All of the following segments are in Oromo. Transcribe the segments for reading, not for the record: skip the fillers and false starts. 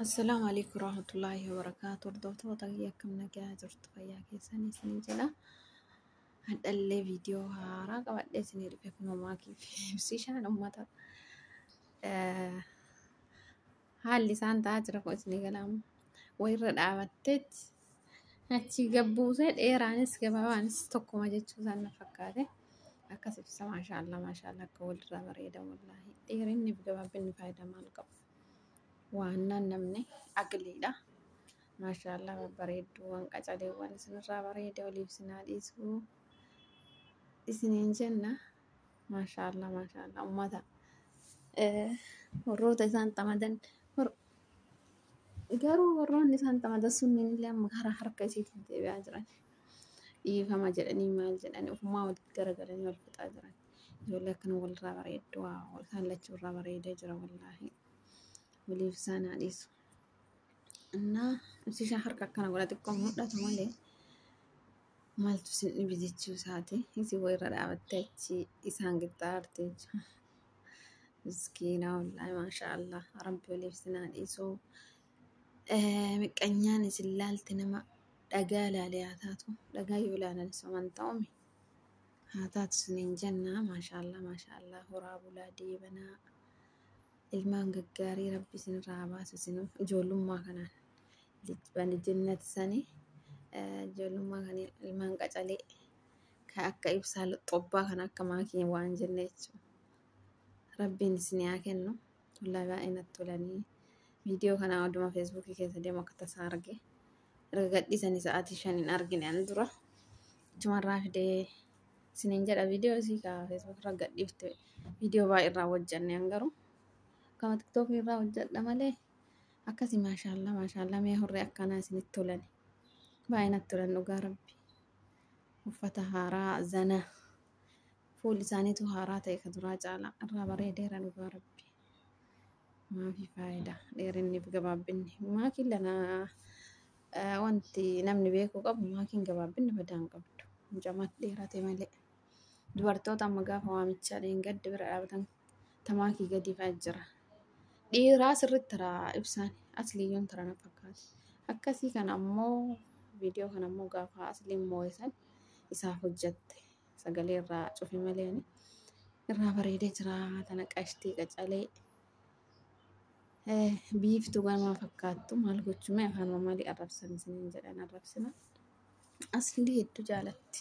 Assalaamu alaikum warahmatullaahi wabarakaatu. Hordoftoota kiyya, akkam nagaa jirtu? Fayyaa keessanii isiniin jedha. Hadhallee viidiyoo haaraa qabadhee isinii dhufe. Kunoo maakii fi ibsishaan uummata haalli isaan ta'aa jira kun isinii galaamu. Wayirra dhaabatteetti achi gabbuusee dheeraanis gabaabaanis tokkuma jechuu isaan na fakkaate. Akkas ibsa. Maashaallah, maashaallah, akka walirraa bareeda wallaahi. Dheerinni fi gabaabinni faayidaa maal qabu? Waannaan namni aqliidha. Maashaallah, babbareedduuwwan qacaleewwan, isinirraa bareeda. Waliif isinaa dhiisuu isiniin jenna. Maashaallah, maashaallah, uummata warroota isaan xamadan garuu warroonni isaan xamadan sunniin illee amma karaa harka isiitiin deebi'aa jiran. Dhiifama jedhanii maal jedhanii ofumaa walitti garagalanii wal fixaa jiran. Ijoollee akkana walirraa bareeddu, waa isaan lachuu irraa bareedee jira wallaahi. Waliif isaan haa dhiisu. Innaa ibsishaan harka akkana godha, xiqqoo mul'atu malee maaltu isin dhibe jechuu isaati. Isin wayirra dhaabattee achi isaan qixxaarte jechuudha. Miskiina wallaahi, maashaallah, rabbi waliif isin haa dhiisu. Miqqanyaan isin laalte nama dhagaa ilaalee haa taatu. Dhagaa yoo ilaalan soman ta'ume haa taatu isiniin jenna. Maashaallah, maashaallah, horaa bulaa deebanaa. Ilmaan gaggaarii rabbi isinirraa haa baasu isinuu ijoollummaa kanaan. Bani jannati sanii ijoollummaa kan ilmaan qacalee kan akka ibsaa xobbaa kan akka maakii waan jenne jechuudha. Rabbiin isin haa kennu. Wallaahi baay'ee natti tolanii. Viidiyoo kana oduma Feesbuukii keessa deemu akka tasaa arge. Erga gadhiisanii sa'aatii 5 hin argine an dura. Achumarraa fidee isiniin jedha. Viidiyoo isii ka Feesbuuk irra gadhiifte viidiyoo baay'ee irraa hojjenne, an garuu kama Tiktookii irraa hojjedha malee. Akkasii, maashaallaa, maashaallaa. Mee horree akkanaa isinitti tolan? Baay'ee natti tolan dhugaa rabbi. Uffata haaraa zana fuulli isaaniitu haaraa ta'e ka duraa caalaa irraa bareedeera dhugaa rabbi. Maafi faayidaa dheerinni fi gabaabbinni maakiin lana wanti namni beekuu qabu, maakiin gabaabbinni badaa hin qabdu. Mucamaatti dheerate malee. Dubartoota amma gaafa waamichaa dheengadda bira dhaabatan tamaakii gadi fa'aa jira. Dhiiraa sirriitti taraa ibsaan asliyyoon tara na fakkaata. Akkasii kana ammoo viidiyoo kana ammoo gaafa asliin moo'isan isaaf hojjatte sagalee irraa cufe malee irraa bareedee jira. Tana qashtii qacalee biiftuu ganamaa fakkaattu maal gochume afaan maalii arrabsan isiniin jedhan arrabsina. Aslii hedduu jaalatti.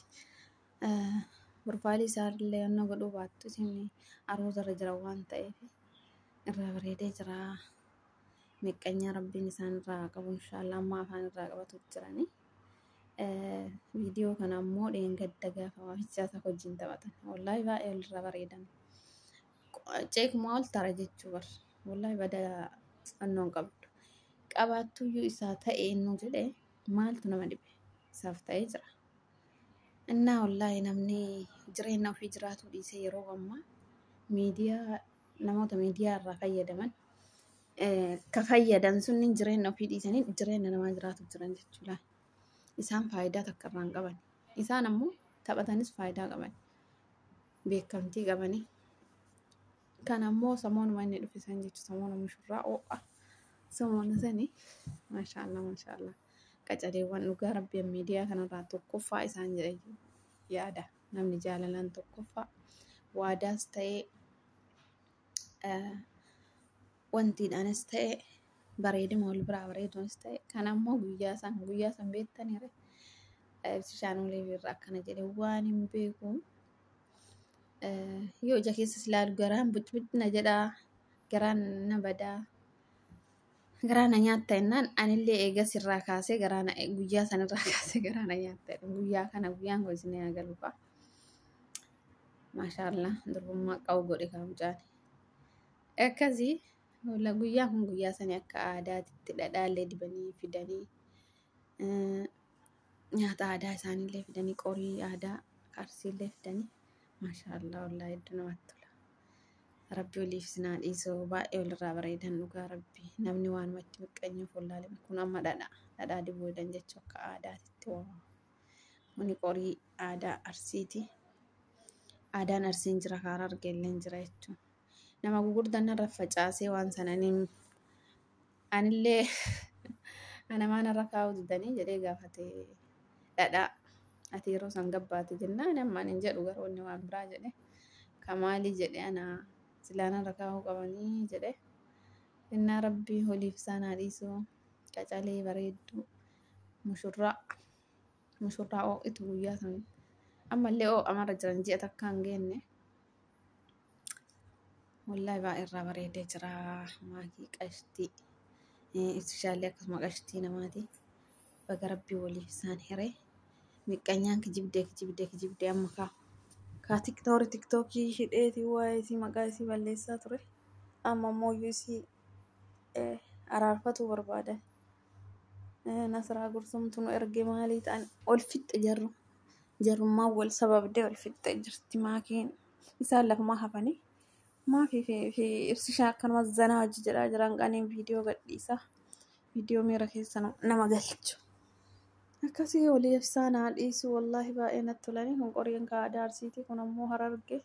Profaayilii isaallee onnoo godhuu baattu isin aruuza irra jira waan ta'eef irraa bareedee jira. Miqqanyaa rabbiin isaan irraa qabu inshaallah, amma afaan irraa qabatu jirani. Viidiyoo kana ammoo dheengadda gaafa waamichaa isaa wajjin taphatan. Wallaahi baay'ee walirraa bareedan. Ceekuma ol tara jechuu bar. Wallaahi bada annoon qabdu. Qabaattuyyuu isaa ta'e innuu jedhee maaltu nama dhibe? Isaaf ta'ee jira. Innaa wallaahi namni jireenya ofii jiraatu dhiisee yeroo ammaa miidiyaa namoota miidiyaa irraa fayyadaman ka fayyadan sunniin jireenya ofii dhiisanii jireenya namaa jiraatu jiran jechuudha. Isaan faayidaa takka irraa hin qaban. Isaan ammoo taphatanis faayidaa qaban. Beekamtii qabanii. Kan ammoo samoonuma inni dhufe san jechuudha. Samoona mushurraa ho'a. Samoona sani maashaallah, maashaallah. Qacaleewwan dhugaa rabbi miidiyaa kanarraa tokkoffaa isaan jedhe yaada. Namni jaalalaan tokkoffaa waadaas ta'ee wantiidhaanis ta'ee bareeduma wal biraa bareeduunis ta'e kan ammoo guyyaa san beektaniire ibsishaan olii irra akkana jedhe waan hin beeku yoo ija keessas ilaalu garaan bucbuc na jedhaa, garaan na badaa, garaa na nyaatta jennaan anillee eegas irraa kaasee garaa na guyyaa sanirraa kaasee garaa na nyaatta guyyaa kana guyyaan kun isin haa galu fa'a. Maashaallah, durbummaa qabu godhe kan mucaan. Akkasii guyyaan kun guyyaa sanii akka aadaatitti dhadhaallee dibanii fidanii, nyaata aadaa isaaniillee fidanii, qorii aadaa qarsiillee fidanii, maashaallah, wallaahi hedduu namatti tola. Rabbi waliif isin haa dhiisu, baay'ee walirraa bareedan dhugaa rabbi. Namni waanumatti miqqanyuuf wallaalee kun amma dhadhaa dibuu jedhan jechuu akka aadaatitti waa. Kuni qorii aadaa Arsiiti. Aadaan Arsiin jira, karaa argeellee jira jechuudha. Nama gurguddaan narra facaasee waan sana ni Anillee ana maan irra kaa'uu didanii jedhee gaafate dhadhaa. Ati yeroo san gabbaate jennaan amma ani hin jedhu garuu inni waan biraa jedhe. Kamaalii jedhe ana silaan irra kaa'uu qabanii jedhe. Innaa rabbii holiif isaan haa dhiisu. Qacalee bareedduu mushurraa mushurraa oo'itu guyyaa san ammallee oo'amarra jiran ji'a takka hin geenne. Wallahi baay'ee irraa bareedee jira. Maakii qashtii ibsishaallee akkasuma qashtii namaati. Baga rabbii waliif isaan hiree. Miqqanyaan kijibdee kijibdee kijibdee amma kaa. Kaa tiktoori tiktookii hidheetii waa'ee isii maqaa isii balleessaa ture. Amma immoo iyyuu isii araarfatuu barbaadan. Nasraa gursumtu nu erge maalii ta'an ol fixxe jarru. Jarrummaan wal sababdee ol fixxe jirti maakiin. Isaan lafumaa hafanii. Maafii fi ibsishaa akkanuma zanaa hojii jedhaa jiran qaniin viidiyoo gadhiisa. Viidiyoo miira keessa nama galchu. Akkasii olii ibsaa naa dhiisu wallaahi baay'ee natti tolanii kun qoreen kaa aadaa arsiiti kun ammoo hararge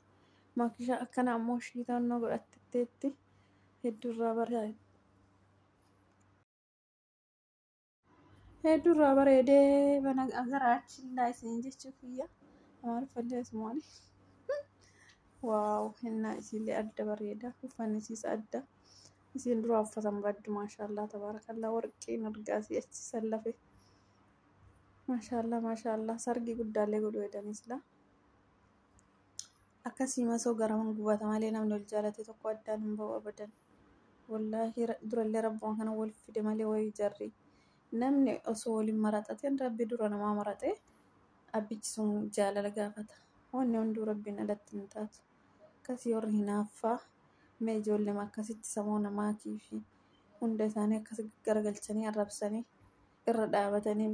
maakishaa akkana ammoo shiitannoo godhatteetti hedduurraa bareeda. Hedduurraa bareedee bana garaachinnaa isin jechuu kiyya. Amaariffallee asumaani. Waaw hinnaa isiillee adda bareeda uffanni isiis adda. Isiin dura uffatan baddu maashaallah tabaarakallaa warqiin argaa asii achi sallafe. Maashaallah maashaallah sargii guddaallee godhuu hedanii sila. Akkasii masoo garaman gubata malee namni wal jaalate tokko addaan hin ba'u abadan. Wallaahi durallee rabbuma kana wal fide malee wayii jarri. Namni osoo waliin maraxateen rabbi dura namaa maraxee abbichi sun jaalala gaafata. Wanni hunduu rabbiin alatti hin taatu. Akkasii warri hinaaffaa mee ijoollee akkasitti sammuu namaakii fi hunda isaanii akkas garagalchanii arrabsanii irra dhaabatanii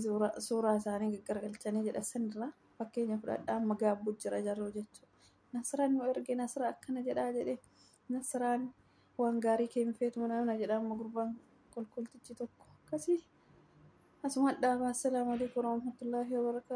suuraa isaanii gaggaragalchanii jedha sanirraa fakkeenya fudhadhaa amma gaabbuu jira jarroo jechuudha. Nasraan nu erge Nasraa akkana jedhaa jedhe Nasraan waan gaarii kee hin feetu namna jedha amma gurbaan kolkoltichi tokko akkasii asuma dhaabaa. Assalaamu alaikum warahmatullaahi wabarakaatu.